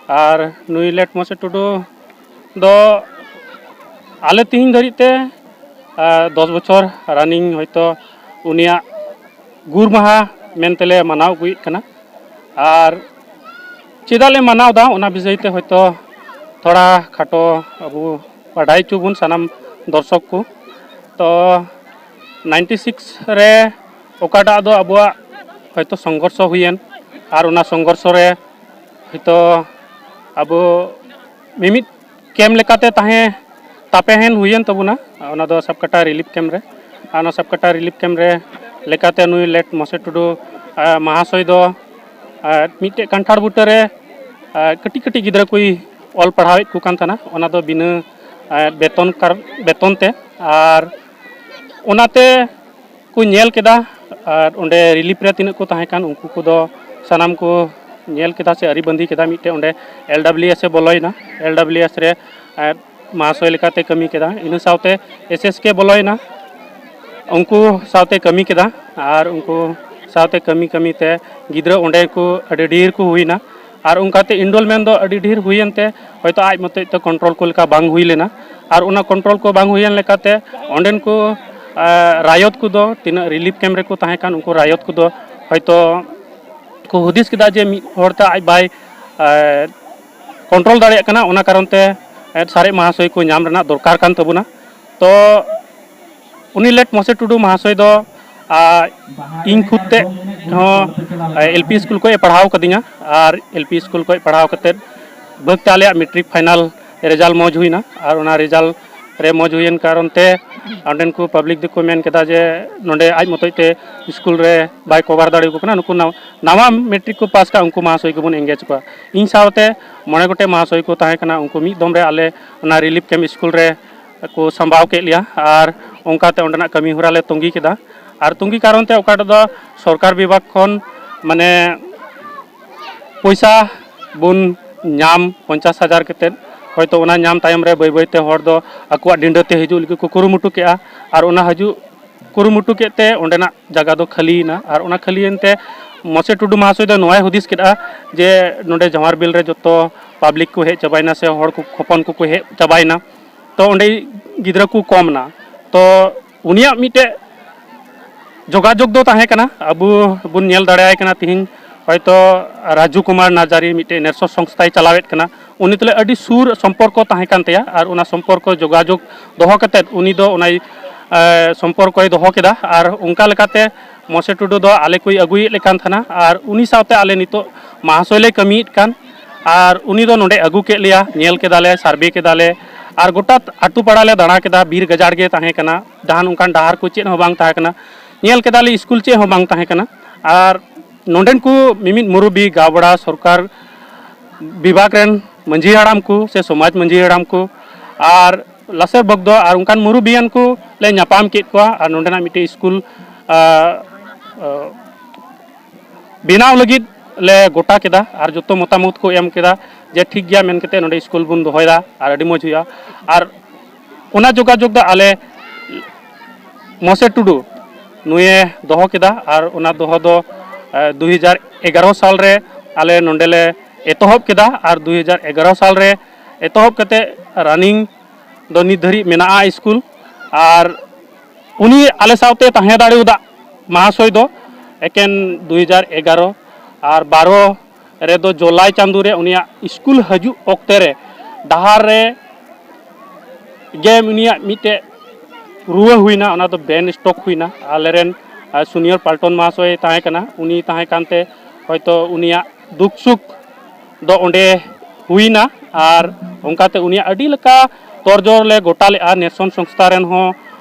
ᱟᱨ ᱱᱩᱭ ᱞᱮᱴ ᱢᱚᱥᱮ ᱴᱩᱰᱩ ᱫᱚ ᱟᱞᱮ ᱛᱮᱦᱮᱧ ᱫᱷᱟᱹᱨᱤᱡ ᱛᱮ, ᱟᱨ, ᱫᱚᱥ ᱵᱚᱪᱷᱚᱨ ᱨᱟᱱᱤᱝ ᱦᱚᱭᱛᱳ ᱩᱱᱤᱭᱟᱜ ᱜᱩᱨ ᱢᱟᱦᱟ ᱢᱮᱱᱛᱮᱞᱮ ᱢᱟᱱᱟᱣ ᱟᱹᱜᱩᱭᱮᱫ ᱠᱟᱱᱟ᱾ ᱟᱨ ᱪᱮᱫᱟᱜ ᱞᱮ ᱢᱟᱱᱟᱣ ᱮᱫᱟ, ᱚᱱᱟ ᱵᱤᱥᱚᱭ ᱛᱮ ᱦᱚᱭᱛᱳ ᱛᱷᱚᱲᱟ ᱠᱷᱟᱴᱚ ᱟᱵᱚ ᱵᱟᱰᱟᱭ ᱦᱚᱪᱚ ᱵᱚᱱ ᱥᱟᱱᱟᱢ ᱫᱚᱨᱥᱚᱠ ᱠᱚ᱾ ᱛᱚ ᱱᱟᱭᱤᱱᱴᱤ ᱥᱤᱠᱥ ᱨᱮ ᱚᱠᱟᱴᱟᱜ ᱫᱚ ᱟᱵᱚᱣᱟᱜ ᱦᱚᱭᱛᱳ ᱥᱚᱝᱜᱷᱚᱨᱥᱚ ᱦᱩᱭᱮᱱ, ᱟᱨ ᱚᱱᱟ ᱥᱚᱝᱜᱷᱚᱨᱥᱚ ᱨᱮ ᱦᱚᱭᱛᱳ ᱟᱵᱚ ᱢᱤᱢᱤᱫ ᱠᱮᱢᱯ ᱞᱮᱠᱟᱛᱮ ᱛᱟᱦᱮᱸ ᱛᱟᱯᱮᱦᱮᱱ ᱦᱩᱭᱮᱱ ᱛᱟᱵᱚᱱᱟ, ᱚᱱᱟ ᱫᱚ ᱥᱟᱵᱠᱟᱴᱟ ᱨᱤᱞᱤᱯ ᱠᱮᱢᱯ ᱨᱮ᱾ ᱟᱨ ᱚᱱᱟ ᱥᱟᱵᱠᱟᱴᱟ ᱨᱤᱞᱤᱯ ᱠᱮᱢᱯ ᱨᱮ ᱞᱮᱠᱟᱛᱮ ᱱᱩᱭ ᱞᱮᱴ ᱢᱚᱥᱮ ᱴᱩᱰᱩ, ᱟ, ᱢᱟᱦᱟᱥᱚᱭ ᱫᱚ, ᱟ, ᱢᱤᱫᱴᱮᱡ ᱠᱟᱱᱴᱷᱟᱲ ᱵᱩᱴᱟᱹ ᱨᱮ, ᱟ, ᱠᱟᱹᱴᱤᱡ ᱠᱟᱹᱴᱤᱡ ᱜᱤᱫᱽᱨᱟᱹ ᱠᱚᱭ ᱚᱞ ᱯᱟᱲᱦᱟᱣᱮᱫ ᱠᱚ ᱠᱟᱱ ᱛᱟᱦᱮᱱᱟ, ᱚᱱᱟ ᱫᱚ ᱵᱤᱱᱟᱹ ᱵᱮᱛᱚᱱ ᱠᱟᱨ ᱵᱮᱛᱚᱱ ᱛᱮ᱾ ᱟᱨ ᱚᱱᱟᱛᱮ ᱠᱚ ᱧᱮᱞ ᱠᱮᱫᱟ᱾ ᱟᱨ ᱚᱸᱰᱮ ᱨᱤᱞᱤᱯ ᱨᱮ ᱛᱤᱱᱟᱹᱜ ᱠᱚ ᱛᱟᱦᱮᱸ ᱠᱟᱱ, ᱩᱱᱠᱩ ᱠᱚᱫᱚ ᱥᱟᱱᱟᱢ ᱠᱚ ᱧᱮᱞ ᱠᱮᱫᱟ ᱥᱮ ᱟᱹᱨᱤ ᱵᱟᱸᱫᱤ ᱠᱮᱫᱟ᱾ ᱢᱤᱫᱴᱮᱱ ᱚᱸᱰᱮ ᱮᱞ ᱰᱟᱵᱞᱤᱭᱩ ᱮᱥ ᱮ ᱵᱚᱞᱚᱭᱮᱱᱟ, ᱮᱞ ᱰᱟᱵᱞᱤᱭᱩ ᱮᱥ ᱨᱮ ᱢᱟᱦᱟᱥᱚᱭ ᱞᱮᱠᱟᱛᱮ ᱠᱟᱹᱢᱤ ᱠᱮᱫᱟ᱾ ᱤᱱᱟᱹ ᱥᱟᱶᱛᱮ ᱮᱥ ᱮᱥ ᱠᱮ ᱵᱚᱞᱚᱭᱮᱱᱟ, ᱩᱱᱠᱩ ᱥᱟᱶᱛᱮ ᱠᱟᱹᱢᱤ ᱠᱮᱫᱟ᱾ ᱟᱨ ᱩᱱᱠᱩ ᱥᱟᱶᱛᱮ ᱠᱟᱹᱢᱤ ᱠᱟᱹᱢᱤ ᱛᱮ ᱜᱤᱫᱽᱨᱟᱹ ᱚᱸᱰᱮ ᱠᱚ ᱟᱹᱰᱤ ᱰᱷᱮᱨ ᱠᱚ ᱦᱩᱭᱱᱟ᱾ ᱟᱨ ᱚᱱᱠᱟᱛᱮ ᱮᱱᱨᱳᱞᱢᱮᱱᱴ ᱫᱚ ᱟᱹᱰᱤ ᱰᱷᱮᱨ ᱦᱩᱭᱮᱱ ᱛᱮ ᱦᱚᱭᱛᱳ ᱟᱡ ᱢᱚᱛᱚᱡ ᱛᱮ ᱠᱚᱱᱴᱨᱳᱞ ᱠᱚ ᱞᱮᱠᱟ ᱵᱟᱝ ᱦᱩᱭ ᱞᱮᱱᱟ᱾ ᱟᱨ ᱚᱱᱟ ᱠᱚᱱᱴᱨᱳᱞ ᱠᱚ ᱵᱟᱝ ᱦᱩᱭᱮᱱ ᱞᱮᱠᱟᱛᱮ ᱚᱸᱰᱮᱱ ᱠᱚ ᱨᱟᱭᱚᱛ ᱠᱚᱫᱚ, ᱛᱤᱱᱟᱹᱜ ᱨᱤᱞᱤᱯ ᱠᱮᱢᱯ ᱨᱮᱠᱚ ᱛᱟᱦᱮᱸ ᱠᱟᱱ, ᱩᱱᱠᱩ ᱨᱟᱭᱚᱛ ᱠᱚᱫᱚ ᱦᱚᱭᱛᱳ ᱠᱚ ᱦᱩᱫᱤᱥ ᱠᱮᱫᱟ ᱡᱮ ᱢᱤᱫ ᱦᱚᱲᱛᱮ ᱟᱡ ᱵᱟᱭ ᱠᱚᱱᱴᱨᱳᱞ ᱫᱟᱲᱮᱭᱟᱜ ᱠᱟᱱᱟ, ᱚᱱᱟ ᱠᱟᱨᱚᱱ ᱛᱮ ᱥᱟᱨᱮᱡ ᱢᱟᱦᱟᱥᱚᱭ ᱠᱚ ᱧᱟᱢ ᱨᱮᱱᱟᱜ ᱫᱚᱨᱠᱟᱨ ᱠᱟᱱ ᱛᱟᱵᱚᱱᱟ᱾ ᱛᱚ ᱩᱱᱤ ᱞᱮᱴ ᱢᱚᱥᱮ ᱴᱩᱰᱩ ᱢᱟᱦᱟᱥᱚᱭ ᱫᱚ ᱤᱧ ᱠᱷᱩᱫ ᱛᱮ ᱦᱚᱸ ᱮᱞ ᱯᱤ ᱥᱠᱩᱞ ᱠᱷᱚᱱ ᱮ ᱯᱟᱲᱦᱟᱣ ᱠᱟᱫᱤᱧᱟ᱾ ᱟᱨ ᱮᱞ ᱯᱤ ᱥᱠᱩᱞ ᱠᱷᱚᱱ ᱯᱟᱲᱦᱟᱣ ᱠᱟᱛᱮᱫ ᱵᱷᱟᱹᱜᱽ ᱛᱮ ᱟᱞᱮᱭᱟᱜ ᱢᱮᱴᱨᱤᱠ ᱯᱷᱟᱭᱱᱟᱞ ᱨᱮᱡᱟᱞᱴ ᱢᱚᱡᱽ ᱦᱩᱭᱱᱟ᱾ ᱟᱨ ᱚᱱᱟ ᱨᱮᱡᱟᱞᱴ ᱨᱮ ᱢᱚᱡᱽ ᱦᱩᱭᱮᱱ ᱠᱟᱨᱚᱱ ᱛᱮ ᱚᱸᱰᱮᱱ ᱠᱚ ᱯᱟᱵᱽᱞᱤᱠ ᱫᱚᱠᱚ ᱢᱮᱱ ᱠᱮᱫᱟ ᱡᱮ ᱱᱚᱰᱮ ᱟᱡ ᱢᱚᱛᱚᱡ ᱛᱮ ᱥᱠᱩᱞ ᱨᱮ ᱵᱟᱭ ᱠᱚᱵᱷᱟᱨ ᱫᱟᱲᱮᱭᱟᱠᱚ ᱠᱟᱱᱟ᱾ ᱱᱩᱠᱩ ᱱᱟᱣᱟ ᱢᱮᱴᱨᱤᱠ ᱠᱚ ᱯᱟᱥ ᱠᱟᱜ, ᱩᱱᱠᱩ ᱢᱟᱦᱟᱥᱚᱭ ᱜᱮᱵᱚᱱ ᱮᱱᱜᱮᱡᱽ ᱠᱚᱣᱟ᱾ ᱤᱧ ᱥᱟᱶᱛᱮ ᱢᱚᱬᱮ ᱜᱚᱴᱮᱡ ᱢᱟᱦᱟᱥᱚᱭ ᱠᱚ ᱛᱟᱦᱮᱸ ᱠᱟᱱᱟ, ᱩᱱᱠᱩ ᱢᱤᱫ ᱫᱚᱢ ᱨᱮ ᱟᱞᱮ ᱚᱱᱟ ᱨᱤᱞᱤᱯ ᱠᱮᱢᱯ ᱥᱠᱩᱞ ᱨᱮ ᱠᱚ ᱥᱟᱢᱵᱟᱣ ᱠᱮᱫ ᱞᱮᱭᱟ᱾ ᱟᱨ ᱚᱱᱠᱟᱛᱮ ᱚᱸᱰᱮᱱᱟᱜ ᱠᱟᱹᱢᱤ ᱦᱚᱨᱟ ᱞᱮ ᱛᱚᱸᱜᱮ ᱠᱮᱫᱟ᱾ ᱟᱨ ᱛᱚᱸᱜᱮ ᱠᱟᱨᱚᱱ ᱛᱮ ᱚᱠᱟ ᱨᱮᱫᱚ ᱥᱚᱨᱠᱟᱨ ᱵᱤᱵᱷᱟᱜᱽ ᱠᱷᱚᱱ ᱢᱟᱱᱮ ᱯᱚᱭᱥᱟ ᱵᱚᱱ ᱧᱟᱢ ᱯᱚᱧᱪᱟᱥ ᱦᱟᱡᱟᱨ ᱠᱟᱛᱮᱫ, ᱦᱚᱭᱛᱳ ᱚᱱᱟ ᱧᱟᱢ ᱛᱟᱭᱚᱢ ᱨᱮ ᱵᱟᱹᱭ ᱵᱟᱹᱭᱛᱮ ᱦᱚᱲ ᱫᱚ ᱟᱠᱚᱣᱟᱜ ᱰᱤᱸᱰᱟᱹ ᱛᱮ ᱦᱤᱡᱩᱜ ᱞᱟᱹᱜᱤᱫ ᱠᱚ ᱠᱩᱨᱩᱢᱩᱴᱩ ᱠᱮᱜᱼᱟ᱾ ᱟᱨ ᱚᱱᱟ ᱦᱤᱡᱩᱜ ᱠᱩᱨᱩᱢᱩᱴᱩ ᱠᱮᱫ ᱛᱮ ᱚᱸᱰᱮᱱᱟᱜ ᱡᱟᱭᱜᱟ ᱫᱚ ᱠᱷᱟᱹᱞᱤᱭᱮᱱᱟ᱾ ᱟᱨ ᱚᱱᱟ ᱠᱷᱟᱹᱞᱤᱭᱮᱱ ᱛᱮ ᱢᱚᱥᱮ ᱴᱩᱰᱩ ᱢᱟᱦᱟᱥᱚᱭ ᱫᱚ ᱱᱚᱣᱟᱭ ᱦᱩᱫᱤᱥ ᱠᱮᱫᱼᱟ ᱡᱮ ᱱᱚᱰᱮ ᱡᱟᱶᱟᱨ ᱵᱤᱞ ᱨᱮ ᱡᱚᱛᱚ ᱯᱟᱵᱽᱞᱤᱠ ᱠᱚ ᱦᱮᱡ ᱪᱟᱵᱟᱭᱮᱱᱟ ᱥᱮ ᱦᱚᱲ ᱠᱚ, ᱦᱚᱯᱚᱱ ᱠᱚᱠᱚ ᱦᱮᱡ ᱪᱟᱵᱟᱭᱮᱱᱟ, ᱛᱚ ᱚᱸᱰᱮ ᱜᱤᱫᱽᱨᱟᱹ ᱠᱚ ᱠᱚᱢ ᱮᱱᱟ᱾ ᱛᱚ ᱩᱱᱤᱭᱟᱜ ᱢᱤᱫᱴᱮᱡ ᱡᱳᱜᱟᱡᱳᱜᱽ ᱫᱚ ᱛᱟᱦᱮᱸ ᱠᱟᱱᱟ, ᱟᱵᱚ ᱵᱚᱱ ᱧᱮᱞ ᱫᱟᱲᱮᱭᱟᱭ ᱠᱟᱱᱟ ᱛᱤᱦᱤᱧ ᱦᱚᱭᱛᱳ ᱨᱟᱡᱩ ᱠᱩᱢᱟᱨ ᱱᱟᱨᱡᱟᱨᱤ ᱢᱤᱫᱴᱮᱡ ᱱᱮᱨᱥᱚ ᱥᱚᱝᱥᱛᱷᱟᱭ ᱪᱟᱞᱟᱣᱮᱫ ᱠᱟᱱᱟ᱾ ᱩᱱᱤ ᱛᱩᱞᱩᱡ ᱟᱹᱰᱤ ᱥᱩᱨ ᱥᱚᱢᱯᱚᱨᱠᱚ ᱛᱟᱦᱮᱸ ᱠᱟᱱ ᱛᱟᱭᱟ᱾ ᱟᱨ ᱚᱱᱟ ᱥᱚᱢᱯᱚᱨᱠᱚ ᱡᱳᱜᱟᱡᱳᱜᱽ ᱫᱚᱦᱚ ᱠᱟᱛᱮᱫ ᱩᱱᱤ ᱫᱚ ᱚᱱᱟᱭ, ᱮ, ᱥᱚᱢᱯᱚᱨᱠᱚᱭ ᱫᱚᱦᱚ ᱠᱮᱫᱟ᱾ ᱟᱨ ᱚᱱᱠᱟ ᱞᱮᱠᱟᱛᱮ ᱢᱚᱥᱮ ᱴᱩᱰᱩ ᱫᱚ ᱟᱞᱮ ᱠᱚᱭ ᱟᱹᱜᱩᱭᱮᱫ ᱞᱮ ᱠᱟᱱ ᱛᱟᱦᱮᱱᱟ᱾ ᱟᱨ ᱩᱱᱤ ᱥᱟᱶᱛᱮ ᱟᱞᱮ ᱱᱤᱛᱚᱜ ᱢᱟᱦᱟᱥᱚᱭ ᱞᱮ ᱠᱟᱹᱢᱤᱭᱮᱫ ᱠᱟᱱ᱾ ᱟᱨ ᱩᱱᱤ ᱫᱚ ᱱᱚᱰᱮ ᱟᱹᱜᱩ ᱠᱮᱫ ᱞᱮᱭᱟ, ᱧᱮᱞ ᱠᱮᱫᱟᱞᱮ, ᱥᱟᱨᱵᱷᱮ ᱠᱮᱫᱟᱞᱮ᱾ ᱟᱨ ᱜᱚᱴᱟ ᱟᱛᱳ ᱯᱟᱲᱟ ᱞᱮ ᱫᱟᱬᱟ ᱠᱮᱫᱟ, ᱵᱤᱨ ᱜᱟᱡᱟᱲ ᱜᱮ ᱛᱟᱦᱮᱸ ᱠᱟᱱᱟ, ᱡᱟᱦᱟᱱ ᱚᱱᱠᱟᱱ ᱰᱟᱦᱟᱨ ᱠᱚ ᱪᱮᱫ ᱦᱚᱸ ᱵᱟᱝ ᱛᱟᱦᱮᱸ ᱠᱟᱱᱟ᱾ ᱧᱮᱞ ᱠᱮᱫᱟᱞᱮ ᱥᱠᱩᱞ ᱪᱮᱫ ᱦᱚᱸ ᱵᱟᱝ ᱛᱟᱦᱮᱸ ᱠᱟᱱᱟ᱾ ᱟᱨ ᱱᱚᱰᱮᱱ ᱠᱚ ᱢᱤᱢᱤᱫ ᱢᱩᱨᱩᱵᱤ, ᱜᱟᱶᱵᱟᱲᱟ, ᱥᱚᱨᱠᱟᱨ ᱵᱤᱵᱷᱟᱜᱽ ᱨᱮᱱ ᱢᱟᱹᱡᱷᱤ ᱦᱟᱲᱟᱢ ᱠᱚ ᱥᱮ ᱥᱚᱢᱟᱡᱽ ᱢᱟᱹᱡᱷᱤ ᱦᱟᱲᱟᱢ ᱠᱚ ᱟᱨ ᱞᱟᱥᱮᱨ ᱵᱚᱜᱽᱫᱚ ᱟᱨ ᱚᱱᱠᱟᱱ ᱢᱩᱨᱩᱵᱤᱭᱟᱱ ᱠᱚ ᱞᱮ ᱧᱟᱯᱟᱢ ᱠᱮᱫ ᱠᱚᱣᱟ ᱟᱨ ᱱᱚᱰᱮᱱᱟᱜ ᱢᱤᱫᱴᱮᱡ ᱥᱠᱩᱞ, ᱟ, ᱟ, ᱵᱮᱱᱟᱣ ᱞᱟᱹᱜᱤᱫ ᱞᱮ ᱜᱚᱴᱟ ᱠᱮᱫᱟ ᱟᱨ ᱡᱚᱛᱚ ᱢᱚᱛᱟᱢᱚᱛ ᱠᱚ ᱮᱢ ᱠᱮᱫᱟ ᱡᱮ ᱴᱷᱤᱠ ᱜᱮᱭᱟ ᱢᱮᱱ ᱠᱟᱛᱮ ᱱᱚᱰᱮ ᱥᱠᱩᱞ ᱵᱚᱱ ᱫᱚᱦᱚᱭᱮᱫᱟ ᱟᱨ ᱟᱹᱰᱤ ᱢᱚᱡᱽ ᱦᱩᱭᱩᱜᱼᱟ᱾ ᱟᱨ ᱚᱱᱟ ᱡᱳᱜᱟᱡᱳᱜᱽ ᱫᱚ ᱟᱞᱮ ᱢᱚᱥᱮ ᱴᱩᱰᱩ ᱱᱩᱭᱮ ᱫᱚᱦᱚ ᱠᱮᱫᱟ ᱟᱨ ᱚᱱᱟ ᱫᱚᱦᱚ ᱫᱚ, ᱮ, ᱫᱩ ᱦᱟᱡᱟᱨ ᱮᱜᱟᱨᱚ ᱥᱟᱞ ᱨᱮ ᱟᱞᱮ ᱱᱚᱰᱮ ᱞᱮ ᱮᱛᱚᱦᱚᱵ ᱠᱮᱫᱟ ᱟᱨ ᱫᱩ ᱦᱟᱡᱟᱨ ᱮᱜᱟᱨᱚ ᱥᱟᱞ ᱨᱮ ᱮᱛᱚᱦᱚᱵ ᱠᱟᱛᱮ running ᱫᱚ ᱱᱤᱛ ᱫᱷᱟᱹᱨᱤᱡ ᱢᱮᱱᱟᱜᱼᱟ ᱥᱠᱩᱞ᱾ ᱟᱨ ᱩᱱᱤ ᱟᱞᱮ ᱥᱟᱶᱛᱮ ᱛᱟᱦᱮᱸ ᱫᱟᱲᱮᱭᱟᱫᱟ ᱢᱟᱦᱟᱥᱚᱭ ᱫᱚ ᱮᱠᱮᱱ ᱫᱩ ᱦᱟᱡᱟᱨ ᱮᱜᱟᱨᱚ ᱟᱨ ᱵᱟᱨᱚ ᱨᱮᱫᱚ ᱡᱩᱞᱟᱭ ᱪᱟᱸᱫᱳ ᱨᱮ ᱩᱱᱤᱭᱟᱜ ᱥᱠᱩᱞ ᱦᱤᱡᱩᱜ ᱚᱠᱛᱮ ᱨᱮ ᱰᱟᱦᱟᱨ ᱨᱮ ᱜᱮ ᱩᱱᱤᱭᱟᱜ ᱢᱤᱫᱴᱮᱡ ᱨᱩᱣᱟᱹ ᱦᱩᱭᱱᱟ, ᱚᱱᱟ ᱫᱚ brain stroke ᱦᱩᱭᱱᱟ᱾ ᱟᱞᱮᱨᱮᱱ, ᱟ, senior ᱯᱟᱞᱴᱚᱱ ᱢᱟᱦᱟᱥᱚᱭ ᱛᱟᱦᱮᱸ ᱠᱟᱱᱟ, ᱩᱱᱤ ᱛᱟᱦᱮᱸ ᱠᱟᱱᱛᱮ ᱦᱚᱭᱛᱳ ᱩᱱᱤᱭᱟᱜ ᱫᱩᱠ ᱥᱩᱠ ᱫᱚ ᱚᱸᱰᱮ ᱦᱩᱭᱱᱟ᱾ ᱟᱨ ᱚᱱᱠᱟᱛᱮ ᱩᱱᱤᱭᱟᱜ ᱟᱹᱰᱤ ᱞᱮᱠᱟ ᱛᱚᱨᱡᱚ ᱞᱮ ᱜᱚᱴᱟ ᱞᱮᱫᱼᱟ, ᱱᱮᱥᱚᱱ ᱥᱚᱝᱥᱛᱷᱟ ᱨᱮᱱ ᱦᱚᱸ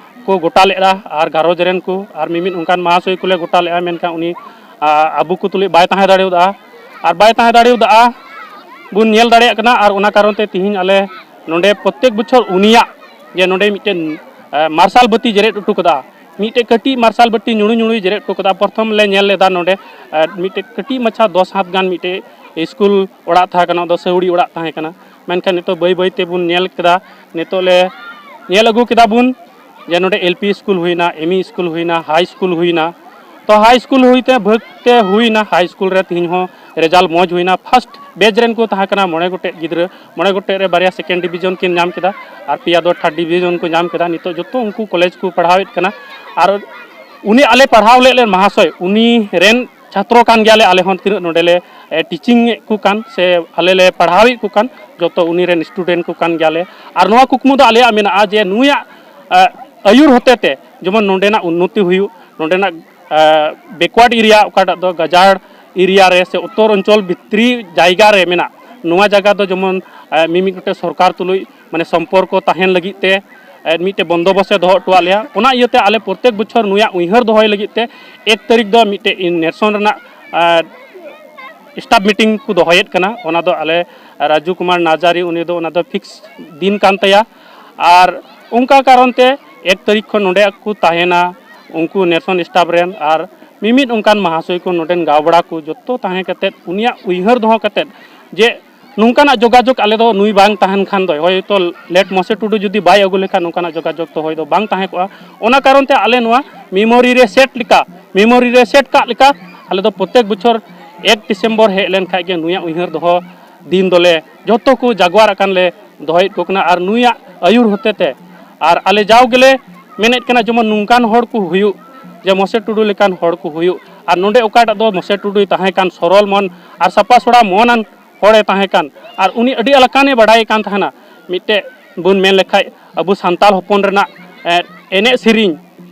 ᱠᱚ ᱜᱚᱴᱟ ᱞᱮᱫᱼᱟ ᱟᱨ ᱜᱷᱟᱨᱚᱸᱡᱽ ᱨᱮᱱ ᱠᱚ ᱟᱨ ᱢᱤᱢᱤᱫ ᱚᱱᱠᱟᱱ ᱢᱟᱦᱟᱥᱚᱭ ᱠᱚᱞᱮ ᱜᱚᱴᱟ ᱞᱮᱫᱼᱟ, ᱢᱮᱱᱠᱷᱟᱱ ᱩᱱᱤ, ᱟ, ᱟᱵᱚ ᱠᱚ ᱛᱩᱞᱩᱡ ᱵᱟᱭ ᱛᱟᱦᱮᱸ ᱫᱟᱲᱮᱭᱟᱫᱟ᱾ ᱟᱨ ᱵᱟᱭ ᱛᱟᱦᱮᱸ ᱫᱟᱲᱮᱭᱟᱫᱟ ᱵᱚᱱ ᱧᱮᱞ ᱫᱟᱲᱮᱭᱟᱜ ᱠᱟᱱᱟ᱾ ᱟᱨ ᱚᱱᱟ ᱠᱟᱨᱚᱱ ᱛᱮ ᱛᱤᱦᱤᱧ ᱟᱞᱮ ᱱᱚᱰᱮ ᱯᱨᱚᱛᱮᱠ ᱵᱚᱪᱷᱚᱨ ᱩᱱᱤᱭᱟᱜ ᱡᱮ ᱱᱚᱰᱮ ᱢᱤᱫᱴᱮᱱ, ᱮ, ᱢᱟᱨᱥᱟᱞ ᱵᱟᱹᱛᱤ ᱡᱮᱨᱮᱫ ᱦᱚᱴᱚ ᱠᱟᱫᱟ, ᱢᱤᱫᱴᱮᱡ ᱠᱟᱹᱴᱤᱡ ᱢᱟᱨᱥᱟᱞ ᱵᱟᱹᱛᱤ ᱧᱩᱲᱩ ᱧᱩᱲᱩᱭ ᱡᱮᱨᱮᱫ ᱦᱚᱴᱚ ᱠᱟᱫᱟ᱾ ᱯᱨᱚᱛᱷᱚᱢ ᱞᱮ ᱧᱮᱞ ᱞᱮᱫᱟ ᱱᱚᱰᱮ, ᱮ, ᱢᱤᱫᱴᱮᱡ ᱠᱟᱹᱴᱤᱡ ᱢᱟᱪᱷᱟ ᱫᱚᱥ ᱦᱟᱛ ᱜᱟᱱ ᱢᱤᱫᱴᱮᱡ ᱥᱠᱩᱞ ᱚᱲᱟᱜ ᱛᱟᱦᱮᱸ ᱠᱟᱱᱟ, ᱚᱱᱟ ᱫᱚ ᱥᱟᱹᱣᱲᱤ ᱚᱲᱟᱜ ᱛᱟᱦᱮᱸ ᱠᱟᱱᱟ᱾ ᱢᱮᱱᱠᱷᱟᱱ ᱱᱤᱛᱚᱜ ᱵᱟᱹᱭ ᱵᱟᱹᱭ ᱛᱮᱵᱚᱱ ᱧᱮᱞ ᱠᱮᱫᱟ, ᱱᱤᱛᱚᱜ ᱞᱮ ᱧᱮᱞ ᱟᱹᱜᱩ ᱠᱮᱫᱟ ᱵᱚᱱ ᱡᱮ ᱱᱚᱰᱮ ᱮᱞ ᱯᱤ ᱥᱠᱩᱞ ᱦᱩᱭᱱᱟ, ᱮᱢ ᱤ ᱥᱠᱩᱞ ᱦᱩᱭᱱᱟ, ᱦᱟᱭ ᱥᱠᱩᱞ ᱦᱩᱭᱱᱟ᱾ ᱛᱚ ᱦᱟᱭ ᱥᱠᱩᱞ ᱦᱩᱭᱛᱮ ᱵᱷᱟᱹᱜᱽ ᱛᱮ ᱦᱩᱭᱱᱟ, ᱦᱟᱭ ᱥᱠᱩᱞ ᱨᱮ ᱛᱤᱦᱤᱧ ᱦᱚᱸ ᱨᱮᱡᱟᱞᱴ ᱢᱚᱡᱽ ᱦᱩᱭᱱᱟ᱾ ᱯᱷᱟᱥᱴ ᱵᱮᱪ ᱨᱮᱱ ᱠᱚ ᱛᱟᱦᱮᱸ ᱠᱟᱱᱟ ᱢᱚᱬᱮ ᱜᱚᱴᱮᱡ ᱜᱤᱫᱽᱨᱟᱹ, ᱢᱚᱬᱮ ᱜᱚᱴᱮᱡ ᱨᱮ ᱵᱟᱨᱭᱟ ᱥᱮᱠᱮᱱᱰ ᱰᱤᱵᱤᱡᱚᱱ ᱠᱤᱱ ᱧᱟᱢ ᱠᱮᱫᱟ ᱟᱨ ᱯᱮᱭᱟ ᱫᱚ ᱛᱷᱟᱨᱰ ᱰᱤᱵᱤᱡᱚᱱ ᱠᱚ ᱧᱟᱢ ᱠᱮᱫᱟ᱾ ᱱᱤᱛᱚᱜ ᱡᱚᱛᱚ ᱩᱱᱠᱩ ᱠᱚᱞᱮᱡᱽ ᱠᱚ ᱯᱟᱲᱦᱟᱣᱮᱫ ᱠᱟᱱᱟ᱾ ᱟᱨ ᱩᱱᱤ ᱟᱞᱮ ᱯᱟᱲᱦᱟᱣ ᱞᱮᱫ ᱞᱮ ᱢᱟᱦᱟᱥᱚᱭ, ᱩᱱᱤ ᱨᱮᱱ ᱪᱷᱟᱛᱨᱚ ᱠᱟᱱ ᱜᱮᱭᱟᱞᱮ ᱟᱞᱮ ᱦᱚᱸ, ᱛᱤᱱᱟᱹᱜ ᱱᱚᱰᱮ ᱞᱮ, ᱮ, ᱴᱤᱪᱤᱝ ᱮᱫ ᱠᱚ ᱠᱟᱱ ᱥᱮ ᱟᱞᱮ ᱞᱮ ᱯᱟᱲᱦᱟᱣᱮᱫ ᱠᱚ ᱠᱟᱱ, ᱡᱚᱛᱚ ᱩᱱᱤ ᱨᱮᱱ ᱥᱴᱩᱰᱮᱱᱴ ᱠᱚ ᱠᱟᱱ ᱜᱮᱭᱟᱞᱮ᱾ ᱟᱨ ᱱᱚᱣᱟ ᱠᱩᱠᱢᱩ ᱫᱚ ᱟᱞᱮᱭᱟᱜ ᱢᱮᱱᱟᱜᱼᱟ ᱡᱮ ᱱᱩᱭᱟᱜ, ᱮ, ᱟᱹᱭᱩᱨ ᱦᱚᱛᱮ ᱛᱮ ᱡᱮᱢᱚᱱ ᱱᱚᱰᱮᱱᱟᱜ ᱩᱱᱱᱚᱛᱤ ᱦᱩᱭᱩᱜ, ᱱᱚᱰᱮᱱᱟᱜ, ᱮ, ᱵᱮᱠᱣᱟᱨᱰ ᱮᱨᱤᱭᱟ ᱚᱠᱟᱴᱟᱜ ᱫᱚ ᱜᱟᱡᱟᱲ ᱮᱨᱤᱭᱟ ᱨᱮ ᱥᱮ ᱩᱛᱛᱚᱨ ᱚᱧᱪᱚᱞ ᱵᱷᱤᱛᱨᱤ ᱡᱟᱭᱜᱟ ᱨᱮ ᱢᱮᱱᱟᱜ, ᱱᱚᱣᱟ ᱡᱟᱭᱜᱟ ᱫᱚ ᱡᱮᱢᱚᱱ, ᱮ, ᱢᱤᱢᱤᱫ ᱜᱚᱴᱮᱡ ᱥᱚᱨᱠᱟᱨ ᱛᱩᱞᱩᱡ ᱢᱟᱱᱮ ᱥᱚᱢᱯᱚᱨᱠᱚ ᱛᱟᱦᱮᱱ ᱞᱟᱹᱜᱤᱫ ᱛᱮ, ᱮ, ᱢᱤᱫᱴᱮᱡ ᱵᱚᱱᱫᱳᱵᱚᱥᱛ ᱮ ᱫᱚᱦᱚ ᱦᱚᱴᱚᱣᱟᱜ ᱞᱮᱭᱟ᱾ ᱚᱱᱟ ᱤᱭᱟᱹᱛᱮ ᱟᱞᱮ ᱯᱨᱚᱛᱮᱠ ᱵᱚᱪᱷᱚᱨ ᱱᱩᱭᱟᱜ ᱩᱭᱦᱟᱹᱨ ᱫᱚᱦᱚᱭ ᱞᱟᱹᱜᱤᱫ ᱛᱮ ᱮᱠ ᱛᱟᱹᱨᱤᱠᱷ ᱫᱚ ᱢᱤᱫᱴᱮᱡ ᱱᱮᱥᱚᱱ ᱨᱮᱱᱟᱜ, ᱮ, staff meeting ᱠᱚ ᱫᱚᱦᱚᱭᱮᱫ ᱠᱟᱱᱟ, ᱚᱱᱟ ᱫᱚ ᱟᱞᱮ ᱨᱟᱡᱩ ᱠᱩᱢᱟᱨ ᱱᱟᱡᱟᱨᱤ, ᱩᱱᱤ ᱫᱚ ᱚᱱᱟ ᱫᱚ fix ᱫᱤᱱ ᱠᱟᱱ ᱛᱟᱭᱟ᱾ ᱟᱨ ᱚᱱᱠᱟ ᱠᱟᱨᱚᱱ ᱛᱮ ᱮᱠ ᱛᱟᱹᱨᱤᱠᱷ ᱠᱷᱚᱱ ᱱᱚᱰᱮ ᱠᱚ ᱛᱟᱦᱮᱱᱟ ᱩᱱᱠᱩ ᱱᱮᱥᱚᱱ staff ᱨᱮᱱ ᱟᱨ ᱢᱤᱢᱤᱫ ᱚᱱᱠᱟᱱ ᱢᱟᱦᱟᱥᱚᱭ ᱠᱚ, ᱱᱚᱰᱮᱱ ᱜᱟᱶᱵᱟᱲᱟ ᱠᱚ ᱡᱚᱛᱚ ᱛᱟᱦᱮᱸ ᱠᱟᱛᱮᱫ ᱩᱱᱤᱭᱟᱜ ᱩᱭᱦᱟᱹᱨ ᱫᱚᱦᱚ ᱠᱟᱛᱮᱫ ᱡᱮ ᱱᱚᱝᱠᱟᱱᱟᱜ ᱡᱳᱜᱟᱡᱳᱜᱽ ᱟᱞᱮ ᱫᱚ ᱱᱩᱭ ᱵᱟᱝ ᱛᱟᱦᱮᱱ ᱠᱷᱟᱱ ᱫᱚ ᱦᱚᱭᱛᱳ ᱞᱮᱴ ᱢᱚᱥᱮ ᱴᱩᱰᱩ ᱡᱩᱫᱤ ᱵᱟᱭ ᱟᱹᱜᱩ ᱞᱮᱠᱷᱟᱱ ᱱᱚᱝᱠᱟᱱᱟᱜ ᱡᱳᱜᱟᱡᱳᱜᱽ ᱫᱚ ᱦᱚᱭ ᱫᱚ ᱵᱟᱝ ᱛᱟᱦᱮᱸ ᱠᱚᱜᱼᱟ᱾ ᱚᱱᱟ ᱠᱟᱨᱚᱱ ᱛᱮ ᱟᱞᱮ ᱱᱚᱣᱟ memory ᱨᱮ ᱥᱮᱴ ᱞᱮᱠᱟ, memory ᱨᱮ ᱥᱮᱴ ᱠᱟᱜ ᱞᱮᱠᱟ ᱟᱞᱮ ᱫᱚ ᱯᱨᱚᱛᱮᱠ ᱵᱚᱪᱷᱚᱨ ᱮᱠ ᱰᱤᱥᱮᱢᱵᱚᱨ ᱦᱮᱡ ᱞᱮᱱ ᱠᱷᱟᱡ ᱜᱮ ᱱᱩᱭᱟᱜ ᱩᱭᱦᱟᱹᱨ ᱫᱚᱦᱚ ᱫᱤᱱ ᱫᱚᱞᱮ ᱡᱚᱛᱚ ᱠᱚ ᱡᱟᱜᱣᱟᱨ ᱟᱠᱟᱱ ᱞᱮ ᱫᱚᱦᱚᱭᱮᱫ ᱠᱚ ᱠᱟᱱᱟ᱾ ᱟᱨ ᱱᱩᱭᱟᱜ ᱟᱹᱭᱩᱨ ᱦᱚᱛᱮ ᱛᱮ ᱟᱨ ᱟᱞᱮ ᱡᱟᱣ ᱜᱮᱞᱮ ᱢᱮᱱᱮᱫ ᱠᱟᱱᱟ ᱡᱮᱢᱚᱱ ᱱᱚᱝᱠᱟᱱ ᱦᱚᱲ ᱠᱚ ᱦᱩᱭᱩᱜ, ᱡᱮ ᱢᱚᱥᱮ ᱴᱩᱰᱩ ᱞᱮᱠᱟᱱ ᱦᱚᱲ ᱠᱚ ᱦᱩᱭᱩᱜ᱾ ᱟᱨ ᱱᱚᱰᱮ ᱚᱠᱟᱴᱟᱜ ᱫᱚ ᱢᱚᱥᱮ ᱴᱩᱰᱩᱭ ᱛᱟᱦᱮᱸ ᱠᱟᱱ ᱥᱚᱨᱚᱞ ᱢᱚᱱ ᱟᱨ ᱥᱟᱯᱟ ᱥᱚᱲᱟ ᱢᱚᱱᱟᱱ ᱦᱚᱲᱮ ᱛᱟᱦᱮᱸ ᱠᱟᱱ, ᱟᱨ ᱩᱱᱤ ᱟᱹᱰᱤ ᱟᱞᱟᱠᱟᱱᱮ ᱵᱟᱰᱟᱭ ᱠᱟᱱ ᱛᱟᱦᱮᱱᱟ᱾ ᱢᱤᱫᱴᱮᱡ ᱵᱚᱱ ᱢᱮᱱ ᱞᱮᱠᱷᱟᱡ ᱟᱵᱚ ᱥᱟᱱᱛᱟᱲ ᱦᱚᱯᱚᱱ ᱨᱮᱱᱟᱜ ᱮ, ᱮᱱᱮᱡ ᱥᱮᱨᱮᱧ,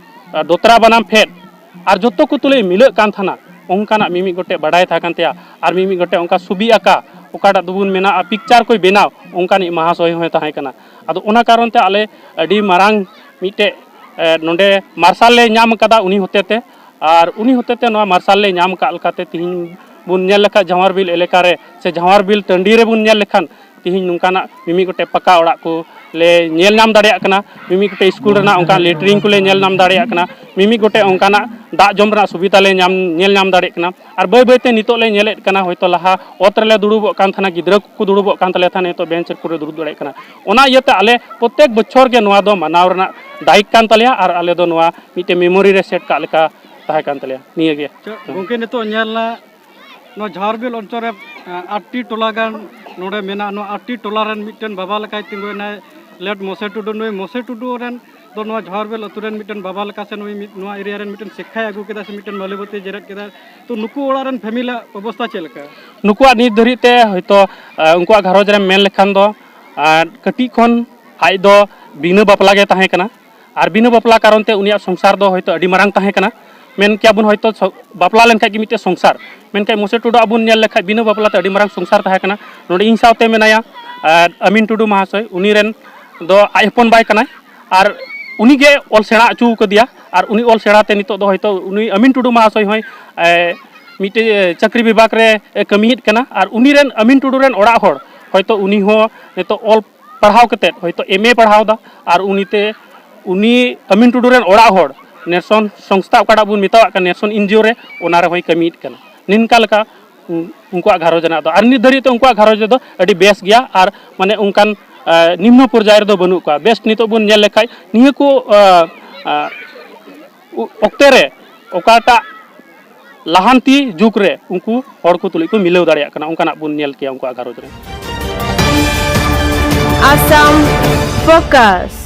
ᱟᱨ ᱫᱚᱛᱨᱟ ᱵᱟᱱᱟᱢ ᱯᱷᱮᱰ, ᱟᱨ ᱡᱚᱛᱚ ᱠᱚ ᱛᱩᱞᱩᱡ ᱢᱤᱞᱟᱹᱜ ᱠᱟᱱ ᱛᱟᱦᱮᱱᱟ, ᱚᱱᱠᱟᱱᱟᱜ ᱢᱤᱢᱤᱫ ᱜᱚᱴᱮᱡ ᱵᱟᱰᱟᱭ ᱛᱟᱦᱮᱸ ᱠᱟᱱ ᱛᱟᱭᱟ᱾ ᱟᱨ ᱢᱤᱢᱤᱫ ᱜᱚᱴᱮᱡ ᱚᱱᱠᱟ ᱪᱷᱚᱵᱤ ᱟᱸᱠᱟ, ᱚᱠᱟᱴᱟᱜ ᱫᱚᱵᱚᱱ ᱢᱮᱱᱟ ᱯᱤᱠᱪᱟᱨ ᱠᱚᱭ ᱵᱮᱱᱟᱣ, ᱚᱱᱠᱟᱱᱤᱡ ᱢᱟᱦᱟᱥᱚᱭ ᱦᱚᱸᱭ ᱛᱟᱦᱮᱸ ᱠᱟᱱᱟ᱾ ᱟᱫᱚ ᱚᱱᱟ ᱠᱟᱨᱚᱱ ᱛᱮ ᱟᱞᱮ ᱟᱹᱰᱤ ᱢᱟᱨᱟᱝ ᱢᱤᱫᱴᱮᱡ ᱮ, ᱱᱚᱰᱮ ᱢᱟᱨᱥᱟᱞ ᱞᱮ ᱧᱟᱢ ᱠᱟᱫᱟ ᱩᱱᱤ ᱦᱚᱛᱮ ᱛᱮ᱾ ᱟᱨ ᱩᱱᱤ ᱦᱚᱛᱮ ᱛᱮ ᱱᱚᱣᱟ ᱢᱟᱨᱥᱟᱞ ᱞᱮ ᱧᱟᱢ ᱟᱠᱟᱫ ᱞᱮᱠᱟᱛᱮ ᱛᱤᱦᱤᱧ ᱵᱚᱱ ᱧᱮᱞ ᱞᱮᱠᱷᱟᱱ ᱡᱟᱶᱟᱨ ᱵᱤᱞ ᱮᱞᱟᱠᱟ ᱨᱮ ᱥᱮ ᱡᱟᱶᱟᱨ ᱵᱤᱞ ᱴᱟᱺᱰᱤ ᱨᱮᱵᱚᱱ ᱧᱮᱞ ᱞᱮᱠᱷᱟᱱ ᱛᱤᱦᱤᱧ ᱱᱚᱝᱠᱟᱱᱟᱜ ᱢᱤᱢᱤᱫ ᱜᱚᱴᱮᱡ ᱯᱟᱠᱟ ᱚᱲᱟᱜ ᱠᱚ ᱞᱮ ᱧᱮᱞ ᱧᱟᱢ ᱫᱟᱲᱮᱭᱟᱜ ᱠᱟᱱᱟ, ᱢᱤᱢᱤᱫ ᱜᱚᱴᱮᱡ ᱥᱠᱩᱞ ᱨᱮᱱᱟᱜ ᱚᱱᱠᱟ ᱞᱮᱴᱨᱤᱱ ᱠᱚᱞᱮ ᱧᱮᱞ ᱧᱟᱢ ᱫᱟᱲᱮᱭᱟᱜ ᱠᱟᱱᱟ, ᱢᱤᱢᱤᱫ ᱜᱚᱴᱮᱡ ᱚᱱᱠᱟᱱᱟᱜ ᱫᱟᱜ ᱡᱚᱢ ᱨᱮᱱᱟᱜ ᱥᱩᱵᱤᱫᱷᱟ ᱞᱮ ᱧᱟᱢ, ᱧᱮᱞ ᱧᱟᱢ ᱫᱟᱲᱮᱭᱟᱜ ᱠᱟᱱᱟ᱾ ᱟᱨ ᱵᱟᱹᱭ ᱵᱟᱹᱭ ᱛᱮ ᱱᱤᱛᱚᱜ ᱞᱮ ᱧᱮᱞᱮᱫ ᱠᱟᱱᱟ, ᱦᱚᱭᱛᱳ ᱞᱟᱦᱟ ᱚᱛ ᱨᱮᱞᱮ ᱫᱩᱲᱩᱵᱚᱜ ᱠᱟᱱ ᱛᱟᱦᱮᱱᱟ, ᱜᱤᱫᱽᱨᱟᱹ ᱠᱚᱠᱚ ᱫᱩᱲᱩᱵᱚᱜ ᱠᱟᱱ ᱛᱟᱞᱮ ᱛᱟᱦᱮᱱᱟ, ᱱᱤᱛᱚᱜ ᱵᱮᱧᱪ ᱨᱮᱠᱚ ᱫᱩᱲᱩᱵ ᱫᱟᱲᱮᱭᱟᱜ ᱠᱟᱱᱟ᱾ ᱚᱱᱟ ᱤᱭᱟᱹᱛᱮ ᱟᱞᱮ ᱯᱨᱚᱛᱮᱠ ᱵᱚᱪᱷᱚᱨ ᱜᱮ ᱱᱚᱣᱟ ᱫᱚ ᱢᱟᱱᱟᱣ ᱨᱮᱱᱟᱜ ᱫᱟᱭᱤᱠ ᱠᱟᱱ ᱛᱟᱞᱮᱭᱟ ᱟᱨ ᱟᱞᱮ ᱫᱚ ᱱᱚᱣᱟ ᱢᱤᱫᱴᱮᱱ ᱢᱮᱢᱳᱨᱤ ᱨᱮ ᱥᱮᱴ ᱠᱟᱜ ᱞᱮᱠᱟ ᱛᱟᱦᱮᱸ ᱠᱟᱱ ᱛᱟᱞᱮᱭᱟ᱾ ᱱᱤᱭᱟᱹ ᱜᱮ᱾ ᱟᱪᱪᱷᱟ, ᱜᱚᱢᱠᱮ, ᱱᱤᱛᱚᱜ ᱧᱮᱞ ᱮᱱᱟ, ᱱᱚᱣᱟ ᱡᱷᱟᱲᱵᱤᱞ ᱚᱧᱪᱚᱞ ᱨᱮ, ᱮᱸ, ᱟᱴᱴᱤ ᱴᱚᱞᱟ ᱜᱟᱱ ᱱᱚᱰᱮ ᱢᱮᱱᱟᱜᱼᱟ᱾ ᱱᱚᱣᱟ ᱟᱴᱴᱤ ᱴᱚᱞᱟ ᱨᱮᱱ ᱢᱤᱫᱴᱮᱱ ᱵᱟᱵᱟ ᱞᱮᱠᱟᱭ ᱛᱤᱸᱜᱩᱭᱮᱱᱟᱭ, ᱞᱮᱴ ᱢᱚᱥᱮ ᱴᱩᱰᱩ᱾ ᱱᱩᱭ ᱢᱚᱥᱮ ᱴᱩᱰᱩ ᱨᱮᱱ ᱫᱚ ᱱᱚᱣᱟ ᱡᱷᱟᱲᱵᱤᱞ ᱟᱹᱛᱩ ᱨᱮᱱ ᱢᱤᱫᱴᱮᱱ ᱵᱟᱵᱟ ᱞᱮᱠᱟ ᱥᱮ ᱱᱩᱭ ᱢᱤᱫ, ᱱᱚᱣᱟ ᱮᱨᱤᱭᱟ ᱨᱮᱱ ᱢᱤᱫᱴᱮᱱ ᱥᱤᱠᱠᱷᱟᱭ ᱟᱹᱜᱩ ᱠᱮᱫᱟ ᱥᱮ ᱢᱤᱫᱴᱮᱱ ᱢᱟᱹᱞᱤᱵᱟᱹᱛᱤ ᱡᱮᱨᱮᱫ ᱠᱮᱫᱟ᱾ ᱛᱚ, ᱱᱩᱠᱩ ᱚᱲᱟᱜ ᱨᱮᱱ ᱯᱷᱮᱢᱤᱞᱤ ᱚᱵᱚᱥᱛᱟ ᱪᱮᱫ ᱞᱮᱠᱟ? ᱱᱩᱠᱩᱣᱟᱜ ᱱᱤᱛ ᱫᱷᱟᱹᱨᱤᱡ ᱛᱮ ᱦᱚᱭᱛᱳ, ᱮᱸ, ᱩᱱᱠᱩᱣᱟᱜ ᱜᱷᱟᱨᱚᱸᱡᱽ ᱨᱮᱢ ᱢᱮᱱ ᱞᱮᱠᱷᱟᱱ ᱫᱚ, ᱮᱸ, ᱠᱟᱹᱴᱤᱡ ᱠᱷᱚᱱ ᱟᱡ ᱫᱚ ᱵᱤᱱᱟᱹ ᱵᱟᱯᱞᱟ ᱜᱮ ᱛᱟᱦᱮᱸ ᱠᱟᱱᱟ᱾ ᱟᱨ ᱵᱤᱱᱟᱹ ᱵᱟᱯᱞᱟ ᱠᱟᱨᱚᱱ ᱛᱮ ᱩᱱᱤᱭᱟᱜ ᱥᱚᱝᱥᱟᱨ ᱫᱚ ᱦᱚᱭᱛᱳ ᱟᱹᱰᱤ ᱢᱟᱨᱟᱝ ᱛᱟᱦᱮᱸ ᱠᱟᱱᱟ, ᱢᱮᱱ ᱠᱮᱭᱟ ᱵᱚᱱ ᱦᱚᱭᱛᱳ ᱥᱚ-, ᱵᱟᱯᱞᱟ ᱞᱮᱱᱠᱷᱟᱡ ᱜᱮ ᱢᱤᱫᱴᱮᱡ ᱥᱚᱝᱥᱟᱨ, ᱢᱮᱱᱠᱷᱟᱡ ᱢᱚᱥᱮ ᱴᱩᱰᱩ ᱟᱵᱚ ᱵᱚᱱ ᱧᱮᱞ ᱞᱮᱠᱷᱟᱡ ᱵᱤᱱᱟᱹ ᱵᱟᱯᱞᱟ ᱛᱮ ᱟᱹᱰᱤ ᱢᱟᱨᱟᱝ ᱥᱚᱝᱥᱟᱨ ᱛᱟᱦᱮᱸ ᱠᱟᱱᱟ᱾ ᱱᱚᱰᱮ ᱤᱧ ᱥᱟᱶᱛᱮ ᱢᱮᱱᱟᱭᱟ, ᱟᱨ ᱟᱢᱤᱱ ᱴᱩᱰᱩ ᱢᱟᱦᱟᱥᱚᱭ, ᱩᱱᱤ ᱨᱮᱱ ᱫᱚ ᱟᱡ ᱦᱚᱯᱚᱱ ᱵᱟᱭ ᱠᱟᱱᱟᱭ, ᱟᱨ ᱩᱱᱤ ᱜᱮ ᱚᱞ ᱥᱮᱬᱟ ᱦᱚᱪᱚ ᱠᱟᱫᱮᱭᱟ, ᱟᱨ ᱩᱱᱤ ᱚᱞ ᱥᱮᱬᱟ ᱛᱮ ᱱᱤᱛᱚᱜ ᱫᱚ ᱦᱚᱭᱛᱳ ᱩᱱᱤ ᱟᱢᱤᱱ ᱴᱩᱰᱩ ᱢᱟᱦᱟᱥᱚᱭ ᱦᱚᱸᱭ, ᱮ, ᱢᱤᱫᱴᱮᱡ ᱪᱟᱹᱠᱨᱤ ᱵᱤᱵᱷᱟᱜᱽ ᱨᱮ ᱠᱟᱹᱢᱤᱭᱮᱫ ᱠᱟᱱᱟ, ᱟᱨ ᱩᱱᱤ ᱨᱮᱱ ᱟᱢᱤᱱ ᱴᱩᱰᱩ ᱨᱮᱱ ᱚᱲᱟᱜ ᱦᱚᱲ ᱦᱚᱭᱛᱳ ᱩᱱᱤ ᱦᱚᱸ ᱱᱤᱛᱚᱜ ᱚᱞ ᱯᱟᱲᱦᱟᱣ ᱠᱟᱛᱮᱫ ᱦᱚᱭᱛᱳ ᱮᱢ ᱮ ᱯᱟᱲᱦᱟᱣ ᱮᱫᱟ, ᱟᱨ ᱩᱱᱤ ᱛᱮ ᱩᱱᱤ ᱟᱢᱤᱱ ᱴᱩᱰᱩ ᱨᱮᱱ ᱚᱲᱟᱜ ᱦᱚᱲ ᱱᱮᱥᱚᱱ ᱥᱚᱝᱥᱛᱷᱟ ᱚᱠᱟᱴᱟᱜ ᱵᱚᱱ ᱢᱮᱛᱟᱣᱟᱜ ᱠᱟᱱ ᱱᱮᱥᱚᱱ ᱮᱱ ᱡᱤ ᱳ ᱨᱮ, ᱚᱱᱟ ᱨᱮᱦᱚᱸᱭ ᱠᱟᱹᱢᱤᱭᱮᱫ ᱠᱟᱱᱟ᱾ ᱱᱤᱝᱠᱟ ᱞᱮᱠᱟ ᱩᱱᱠᱩᱣᱟᱜ ᱜᱷᱟᱨᱚᱸᱡᱽ ᱨᱮᱱᱟᱜ ᱫᱚ, ᱟᱨ ᱱᱤᱛ ᱫᱷᱟᱹᱨᱤᱡ ᱛᱮ ᱩᱱᱠᱩᱣᱟᱜ ᱜᱷᱟᱨᱚᱸᱡᱽ ᱨᱮᱫᱚ ᱟᱹᱰᱤ ᱵᱮᱥ ᱜᱮᱭᱟ, ᱟᱨ ᱢᱟᱱᱮ ᱚᱱᱠᱟᱱ ᱱᱤᱢᱱᱚ ᱯᱚᱨᱡᱟᱭ ᱨᱮᱫᱚ ᱵᱟᱹᱱᱩᱜ ᱠᱚᱣᱟ᱾ ᱵᱮᱥ, ᱱᱤᱛᱚᱜ ᱵᱚᱱ ᱧᱮᱞ ᱞᱮᱠᱷᱟᱡ ᱱᱤᱭᱟᱹ ᱠᱚ ᱚᱠᱛᱮ ᱨᱮ ᱚᱠᱟᱴᱟᱜ ᱞᱟᱦᱟᱱᱛᱤ ᱡᱩᱜᱽ ᱨᱮ ᱩᱱᱠᱩ ᱦᱚᱲ ᱠᱚ ᱛᱩᱞᱩᱡ ᱠᱚ ᱢᱤᱞᱟᱹᱣ ᱫᱟᱲᱮᱭᱟᱜ ᱠᱟᱱᱟ, ᱚᱱᱠᱟᱱᱟᱜ ᱵᱚᱱ ᱧᱮᱞ ᱠᱮᱭᱟ ᱩᱱᱠᱩᱣᱟᱜ ᱜᱷᱟᱨᱚᱸᱡᱽ ᱨᱮ᱾ ᱟᱥᱟᱢ ᱯᱷᱳᱠᱟᱥ᱾